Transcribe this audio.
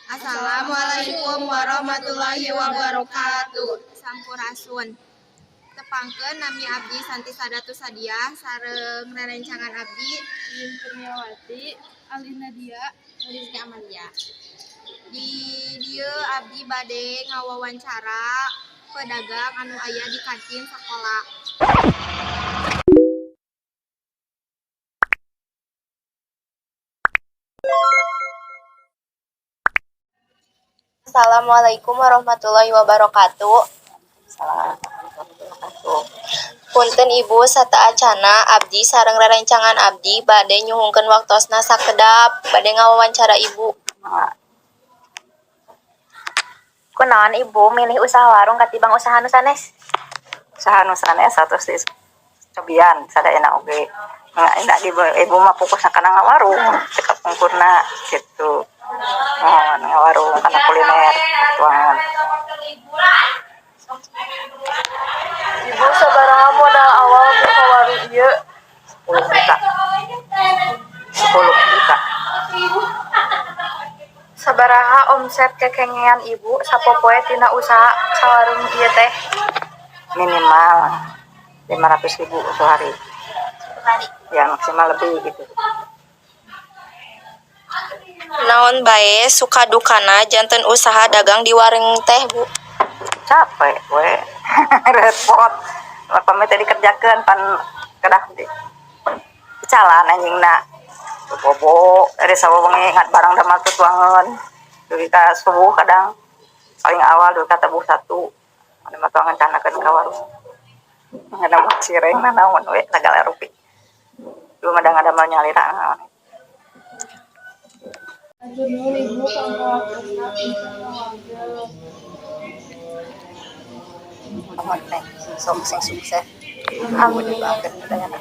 Assalamualaikum warahmatullahi wabarakatuh. Sampurasun. Tepangkeun, nami abdi Santi Sadatu Sadiah sareng rerencangan abdi Yin Kurniawati, Alina Dia, Rizky Amalia. Di dieu abdi bade ngawawancara pedagang anu aya di kantin sakola. Assalamualaikum warahmatullahi wabarakatuh. Salam. Punten, Ibu, sateuacanna abdi sareng rerencangan abdi bade nyuhunkeun waktosna sakedap, bade ngawawancara Ibu. Mangga. Kunaon Ibu milih usaha warung katimbang usaha nu sanes? Usaha nu sanes atos dicobian sadayana oge. Nggak di ibu mah fokusna kana ngawarung cek kapungkurna gitu. Muhun, ngawarung kana kuliner tuangan. Ibu, sabaraha modal awal buka warung ieu? 10 juta. 10 juta. Sabaraha omset kekengean Ibu sapopoe tina usaha sawarung ieu teh? Minimal 500 ribu sehari. Ya, maksimal lebih gitu. Naon bae suka dukana janten usaha dagang di warung teh, Bu? Capek we, repot. Pamit teh dikerjakeun pan kedah di calan anjingna. Bobo dari sawengi ngat barang damel teh tuangeun. Dugi ka subuh, kadang paling awal dugi ka tabuh satu. Ada mah tuangan canakeun ka warung. Ngadamel cireng naon we sagala rupi. Ieu mah da ngadamel nyalira naon. Hatur nuhun, Ibu, kanggo waktosna, punten ngawagel. Nuhun teh, sok sing sukses. Amin. Didoakeun sadayana.